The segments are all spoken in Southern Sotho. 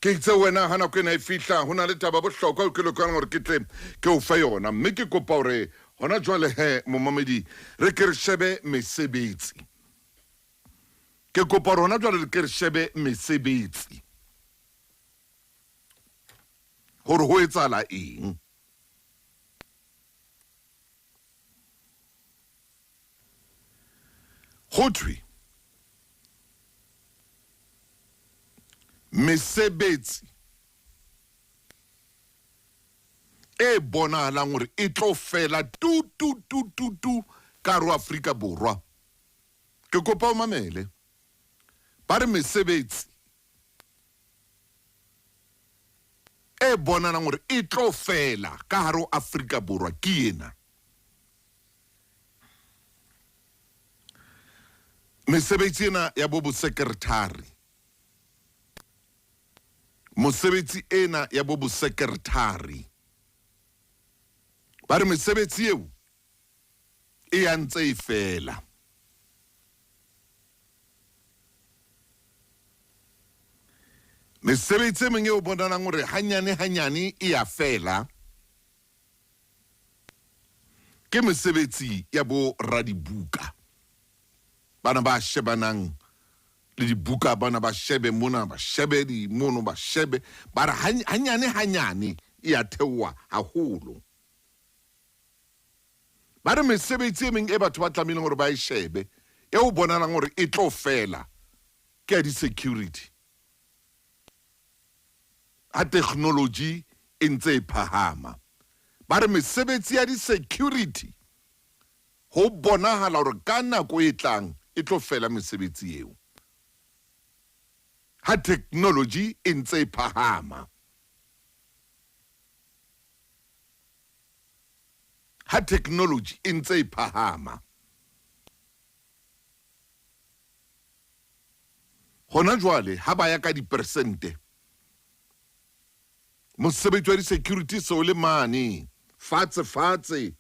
Ke itse wena ha nako ena e fihla ho na le taba bohlokwa eo ke lokelang hore ke tle ke o fe yona, mme ke kopa hore hona jwale he momamedi re ke re shebe mesebetsi. Ke kopa hore hona jwale re ke re shebe mesebetsi hore ho etsahala eng. Ho thwe mesebetsi e bonahalang hore e tlo fela tu tu tu tu tu ka hare ho Afrika Borwa. Ke kopa o mamele. Ba re mesebetsi e bonahalang hore e tlo fela ka hare ho Afrika Borwa ke ena. Mesebetsi ena ya bo bosekretari, mosebetsi ena ya bo bosekretari, ba re mesebetsi eo e ya ntse e fela. Mesebetsi e meng eo bonalang hore hanyane hanyane e ya fela Ke mesebetsi ya bo radibuka. Bana ba shebanang le dibuka, bana ba shebe mona, ba shebe di mono, ba shebe, ba re hanyane hanyane e ya theoha haholo. Ba re mesebetsi e meng e batho ba tlamehileng hore ba e shebe, e o bonalang hore e tlo fela, ke ya di-security. Ha tekgnoloji e ntse e phahama, ba re mesebetsi ya di-security ho bonahala hore ka nako e tlang e tlo fela mesebetsi eo. Ha tekgnoloji e ntse e phahama, ha tekgnoloji e ntse e phahama. Hona jwale ha ba ya ka diperesente, mosebetsi wa di-security se o le mane fatshe fatshe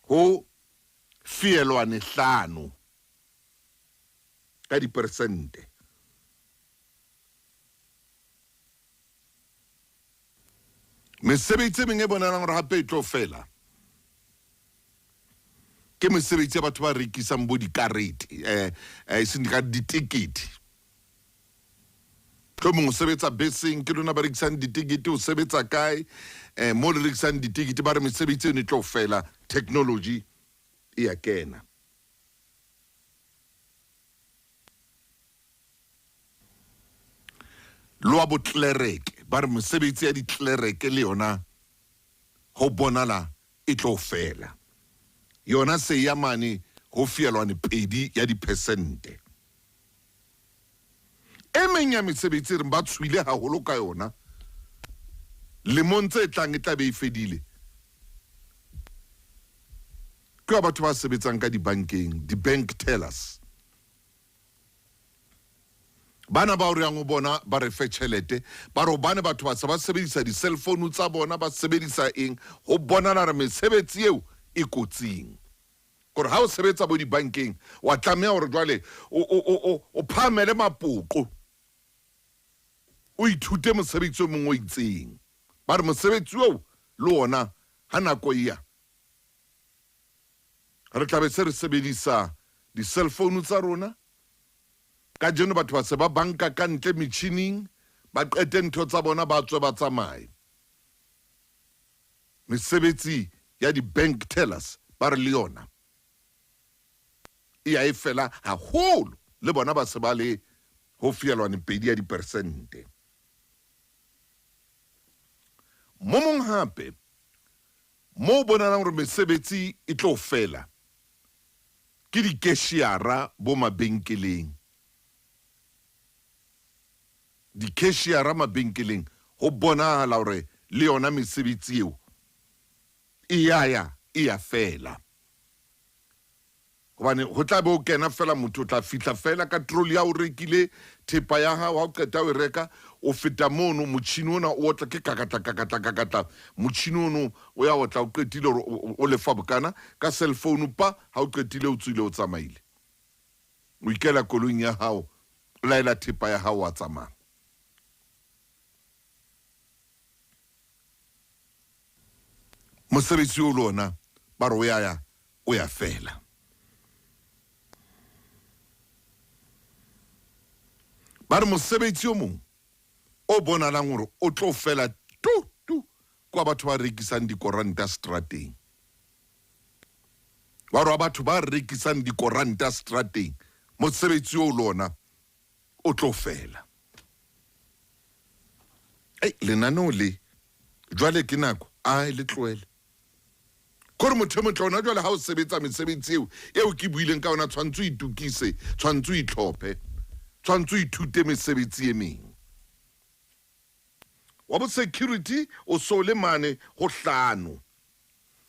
ho fielwane hlano ka diperesente. Mesebetsi e meng e bonahalang hore hape e tlo fela ke mesebetsi ya batho ba rekisang bo dikarete, eh, eseng dikarete, ditekete. Mohlomong o sebetsa beseng, ke lona ba rekisang ditekete, o sebetsa kae, eh, mo le rekisang ditekete, ba re mesebetsi eno e tlo fela, technology e ya kena. Le wa botlereke, ba re mosebetsi ya ditlereke le yona ho bonala e tlo fela. Yona se ya mane ho fielwane pedi ya diphesente. E meng ya mesebetsi e reng ba tshohile haholo ka yona, lemong tse tlang e tla be e fedile, ke wa batho ba sebetsang ka dibankeng, di-bank tellers. Bana bao re yang ho bona ba re fe tjhelete, ba re hobane batho ba se ba sebedisa di-cell phone tsa bona, ba sebedisa eng, ho bonala re mesebetsi eo e kotsing. Kore ha o sebetsa bo dibankeng, wa tlameha hore jwale o, o, o, o, o phahamele mapoqo, o ithute mosebetsi o mong o itseng. Ba re mosebetsi oo le ona ha nako e ya, Re tla be se re sebedisa di-cell phone tsa rona. Kajeno batho ba se ba banka ka ntle metjhining, ba qete ntho tsa bona ba tswe ba tsamaye. Mesebetsi ya di-bank tellers ba re le yona e ya e fela haholo, le bona ba se ba le ho fielwane pedi ya dipersente. Mo mong hape Moo bonalang hore mesebetsi e tlo fela ke dikeshiara bo mabenkeleng. Dikeshiara mabenkeleng ho bonahala hore le yona mesebetsi eo e ya ya e ya fela. Hobane ho tla be o kena fela motho o tla fihla fela ka trolley ya o rekile thepa ya hao, ha o qeta o e reka o feta mono motjhini ona o otla ke kakatla kakatla kakatla motjhini ono o ya otla o qetile hore o lefa bokana ka cell phone pa ha o qetile o tswile o tsamaile o ikela koloing ya hao o laela thepa ya hao wa tsamaya. Mosebetsi o le ona ba re o ya ya o ya fela. Ba re mosebetsi o mong o bonalang hore o tlo fela tu tu kwa batho ba rekisang dikoranta strateng. Ba re wa batho ba rekisang dikoranta strateng, mosebetsi o le ona o tlo fela. Ei, lenaneo le jwale ke nako a le tlohele. Kore motho e motle ona jwale ha o sebetsa mesebetsi eo eo ke buileng ka yona, tshwantse o itokise, tshwantse o itlhophe, tshwantse o ithute mesebetsi e meng. Wa bo security o so le mane ho hlano.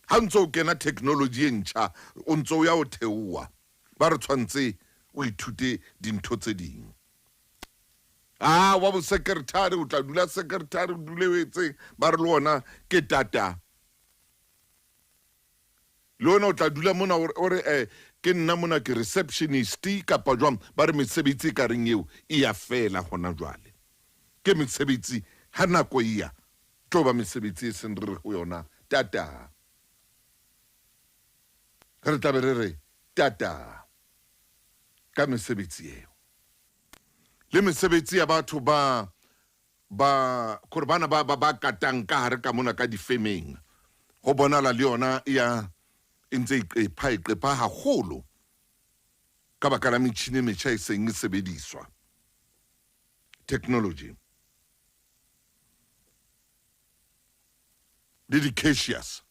Ha ntse o kena technology e ntjha, o ntse o ya o theoha. Ba re tshwantse o ithute dintho tse ding. Ah, wa bo secretary o tla dula secretary o dule o etseng, ba re le ona ke tata. Le ona o tla dula mona o re eh ke nna mona ke receptionist kapa jwang, ba re mesebetsi e ka reng eo e ya fela hona jwale. Ke mesebetsi ha nako e ya tlo ba mesebetsi e seng re re ho yona tata. Re tla be re re tata ka mesebetsi eo. Le mesebetsi ya batho ba ba kore bana ba ba ba katang ka hare ka mona ka difemeng, ho bonala le yona ya e ntse e qepha e qepha haholo ka baka la metjhini e metjha e seng e sebediswa, technology le di-cashiers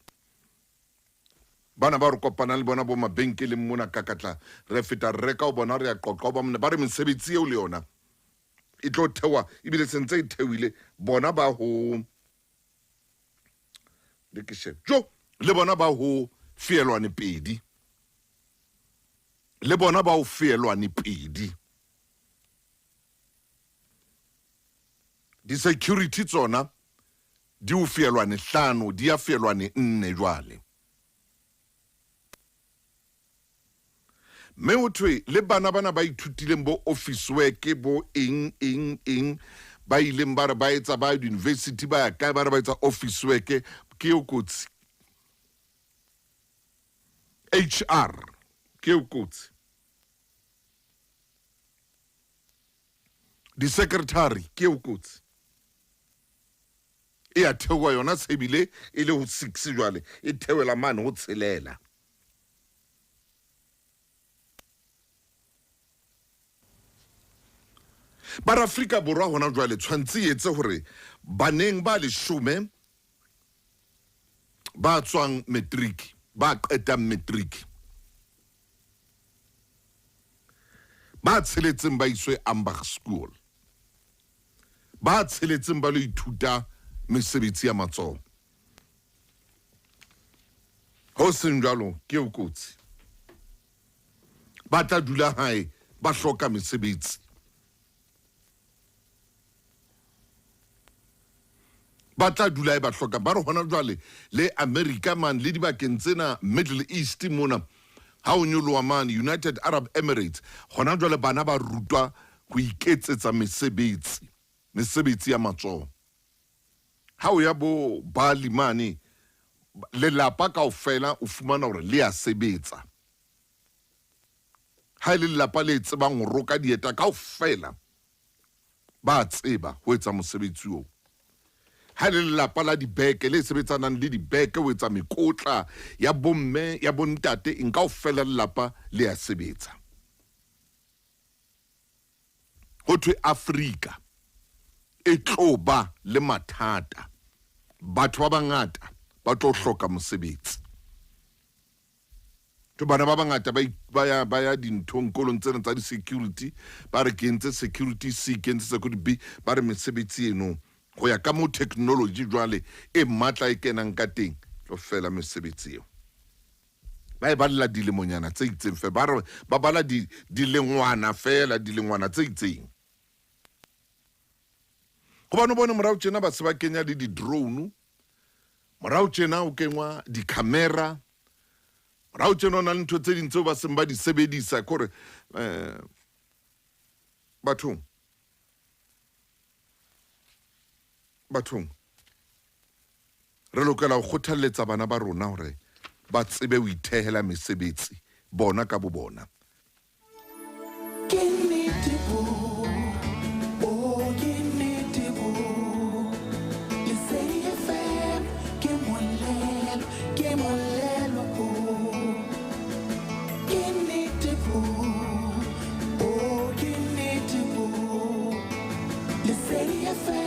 bana ba re kopanang le bona bo mabenkeleng mona kakatla re feta re reka o bona re ya qoqa o ba mona ba re mesebetsi eo le yona e tlo theoha ebile sentse e theohile bona ba ho le ke shebe jo le bona ba ho feelwane pedi le bona ba ho feelwane pedi di-security tsona di ho feelwane hlano di ya feelwane nne jwale. Mme ho thwe le bana bana ba ithutileng bo office work bo eng eng eng ba ileng ba re ba etsa ba university ba ya kae ba re ba etsa office work ke eo kotsi. HR ke eo kotsi. Di-secretary ke eo kotsi. E a theoha yona se bile e le ho 6 jwale e theohela mane ho tshelela. Ba re Afrika Borwa hona jwale tshwantse e etse hore baneng ba leshome ba tswang matric, ba qetang matric, ba tsheletseng ba iswe Ambach School, ba tsheletseng ba lo ithuta mesebetsi ya matsoho. Ho seng jwalo ke eo kotsi. Ba tla dula hae ba hloka mesebetsi. Ba tla dula hae ba hloka. Ba re hona jwale le America man le dibakeng tsena Middle East mona ha o nyoloha mane United Arab Emirates hona jwale bana ba rutwa ho iketsetsa mesebetsi, mesebetsi ya matsoho. Ha o ya bo Bali mane, lelapa kaofela o fumana hore le a sebetsa. Ha e le lelapa le tsebang ho roka dieta kaofela, ba tseba ho etsa mosebetsi oo. Ha e le lelapa la dibeke le sebetsanang le dibeke ho etsa mekotla ya bomme, ya bontate, eng kaofela lelapa le a sebetsa. Ho thwe Afrika e tlo ba le mathata, batho ba bangata ba tlo hloka mosebetsi. To bana ba bangata ba ba ya ba ya dinthong kolong tsena tsa di-security, ba re ke entse security C, ke entse security B, ba re mesebetsi eno ho ya ka moo technology jwale e matla e kenang ka teng, tlo fela mesebetsi eo. Ba e balla dilemonyana tse itseng fela, ba re ba bala di dilengwana fela, dilengwana tse itseng. Hobane o bone morao tjena ba se ba kenya le di-drone, morao tjena o kengwa di-camera, morao tjena o na le ntho tse ding tseo ba seng ba di sebedisa kore eh bathong bathong. Re lokela ho kgothalletsa bana ba rona hore ba tsebe ho ithehela mesebetsi bona ka bo bona. Ke nnete bo, oh ke nnete bo. Lesedi FM ke molelo, ke molelo bo. Ke nnete bo, oh ke nnete bo. Lesedi FM.